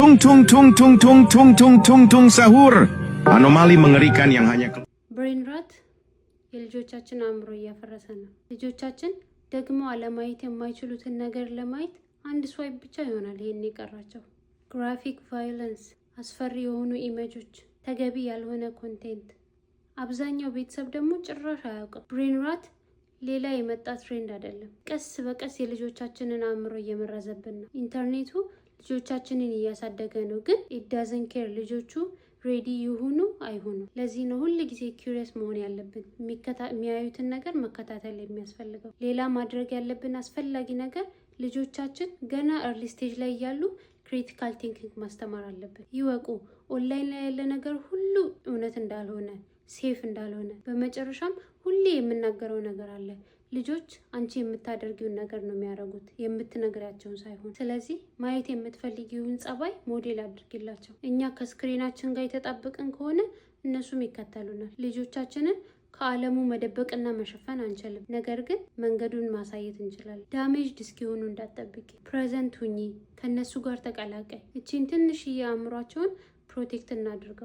Tung tung tung tung tung tung tung tung tung sahur. Anomali mengerikan yang hanya Brain rot የልጆቻችን አእምሮ እያፈረሰ ነው። ልጆቻችን ደግሞ አለማየት የማይችሉትን ነገር ለማየት አንድ swipe ብቻ ይሆናል ይሄን የቀራቸው። Graphic violence፣ አስፈሪ የሆኑ image ኦች፣ ተገቢ ያልሆነ content። አብዛኛው ቤተሰብ ደግሞ ጭራሽ አያውቅም። Brain rot ሌላ የመጣ trend አይደለም። ቀስ በቀስ የልጆቻችንን አእምሮ እየመረዘብን ነው። ኢንተርኔቱ ልጆቻችንን እያሳደገ ነው፣ ግን it doesn't care ልጆቹ ready ይሁኑ አይሁኑ። ለዚህ ነው ሁል ጊዜ curious መሆን ያለብን፣ የሚያዩትን ነገር መከታተል የሚያስፈልገው። ሌላ ማድረግ ያለብን አስፈላጊ ነገር ልጆቻችን ገና early stage ላይ እያሉ critical thinking ማስተማር አለብን። ይወቁ ኦንላይን ላይ ያለ ነገር ሁሉ እውነት እንዳልሆነ፣ safe እንዳልሆነ። በመጨረሻም ሁሌ የምናገረው ነገር አለ። ልጆች አንቺ የምታደርጊውን ነገር ነው የሚያደርጉት፣ የምትነግሪያቸውን ሳይሆን። ስለዚህ ማየት የምትፈልጊውን ጸባይ ሞዴል አድርጊላቸው። እኛ ከ screen ኣችን ጋር የተጣበቅን ከሆነ እነሱም ይከተሉናል። ልጆቻችንን ከዓለሙ መደበቅና መሸፈን አንችልም፣ ነገር ግን መንገዱን ማሳየት እንችላለን። Damaged እስኪሆኑ እንዳትጠብቂ፣ present ሁኚ፣ ከእነሱ ጋር ተቀላቀይ። እቺን ትንሽዬ አእምሯቸውን protect እናድርገው።